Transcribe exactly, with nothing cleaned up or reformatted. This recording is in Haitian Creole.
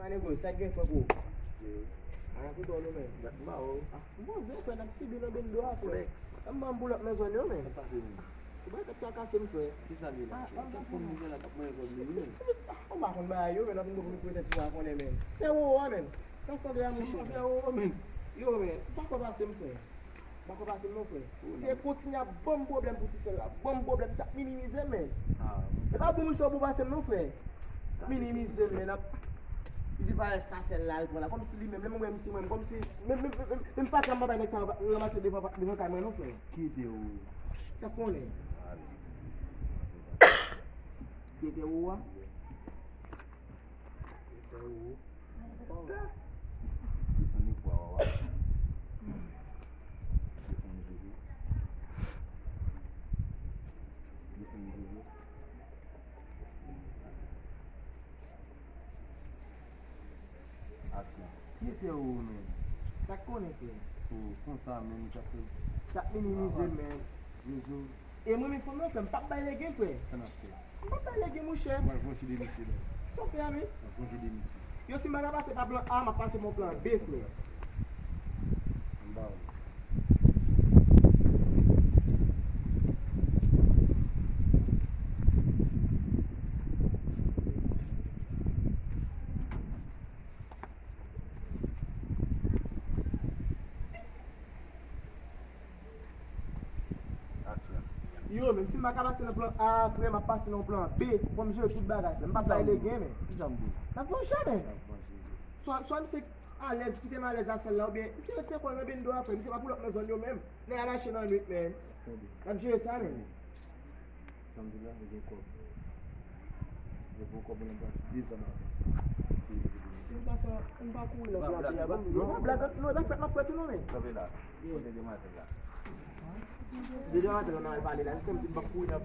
Ane gwo, sa k gen frè gwo? An koute w non men. Dat m ba w. Ah, bon, zè frè, n ap sibi nan bendo a frè. Flex. An ban m boulòt nan zòn yo men. Sa k pase menm? Ou bay tèt trakase m frè. Kisa li la? Ah, ah, ah, ah. Ou pa konn bagay yo men, n ap vin pou nou pete sou a konnen men. Se ou an men. Sa sanble a mouche frè. Yo men, ou pa konn pase m frè. Bako pase m non frè. Se kontinye ap ban m pwoblèm pou ti sèl la. Ban m pwoblèm, sa ap minimize m men. E pa bon misye ou bon pase m non frè. Minimize m men, ap li di pa sa sèl la al pran la kòmsi li menm, lè mwen wè misye mwen kòmsi menm menm menm menm fatra m pa bay nèg sa ranmase devan devan kay mwen non frè. Kite ou. Sa konnen. Kite ou a. Kite ou. Atè. Kiyès ou menm? Sa k konnen frè? Ou konsa menm sa fè. Sa minimize menm. Rezo. E mwen menm fanm nan frè, m p ap bay legen frè. Sa n ap fè? M p ap bay legen monchè. Mwen vanje de misye la. Sa w fè a menm? Mwen vanje de misye. Yo si m pa ka pase pa plan A, m ap pase pa plan B frè. M ba ou. Yo, menm si m pa ka pase nan plan A, frè, m ap pase nan plan B. Fò m jere tout bagay, frè. M p ap bay legen, men. Kisa m di? N ap vanje, men. N ap vanje. Swa, swa misye alèz, kite m alèz a sèl la, oubyen misye retire kò l nan bendo a, frè. Misye pa pou lòt nan zòn yo menm. Nèg la mache nan nwit, men. N ap jere sa, men. Sa m di la, li gen kòb. Li pran kòb nan bak, de zam avan. M pa sa, m pa kouri nan blag la. Non, blag, non, e pa fèt m ap fè tou non, men. Kanpe la. Kote demwazèl la? De demwazèl la, n al pale la. Jis fè m di m p ap kouri nan